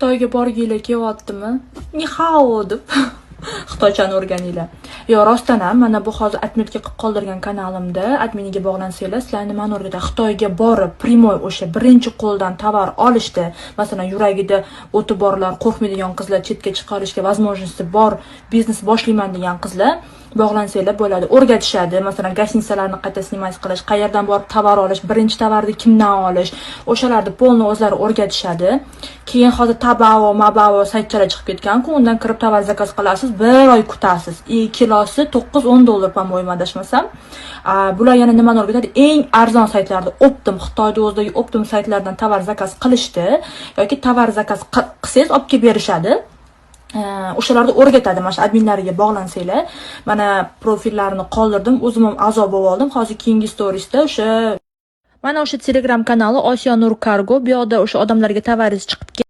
Xitoyga borginglar kelyaptimi? "Ni hao" deb xitoychani o'rganinglar. Yo, rostdan ham mana bu hozir отметка qilib qoldirgan kanalimda adminiga bog'lansanglar, sizlar nimani o'rgatadi? Xitoyga borib, прямой o'sha birinchi qo'ldan tovar olishdi. Masalan, yuragida o'ti borlar, qo'rqmaydigan qizlar, chetga chiqarishga возможности bor, biznes boshlayman degan qizlar bog'lansanglar bo'ladi. O'rgatishadi. Masalan, гостиница larni qayta снимать qilish, qayerdan borib tovar olish, birinchi tovarni kimdan olish, o'shalarni полный o'zlari o'rgatishadi. Keyin hozir Taobao, Mabao saytchalar chiqib ketgan-ku, undan kirib tovar zakaz qilasiz, bir oy kutasiz. И kilosi 9-10 dollar, по-моему, adashmasam. Bular yana nimani o'rgatadi? Eng arzon saytlarda, оптом, Xitoyda o'zidagi оптом saytlardan tovar zakaz qilishdi yoki tovar zakaz qilsangiz, olib kelib berishadi. O'shalarni o'rgatadi. Mana shu adminlariga bog'lansanglar, mana profillarini qoldirdim, o'zim ham a'zo bo'lib oldim. Hozir keyingi storiesda o'sha mana o'sha Telegram kanali Osiyo Nur Cargo, bu yoqda o'sha odamlarga tovaringiz chiqib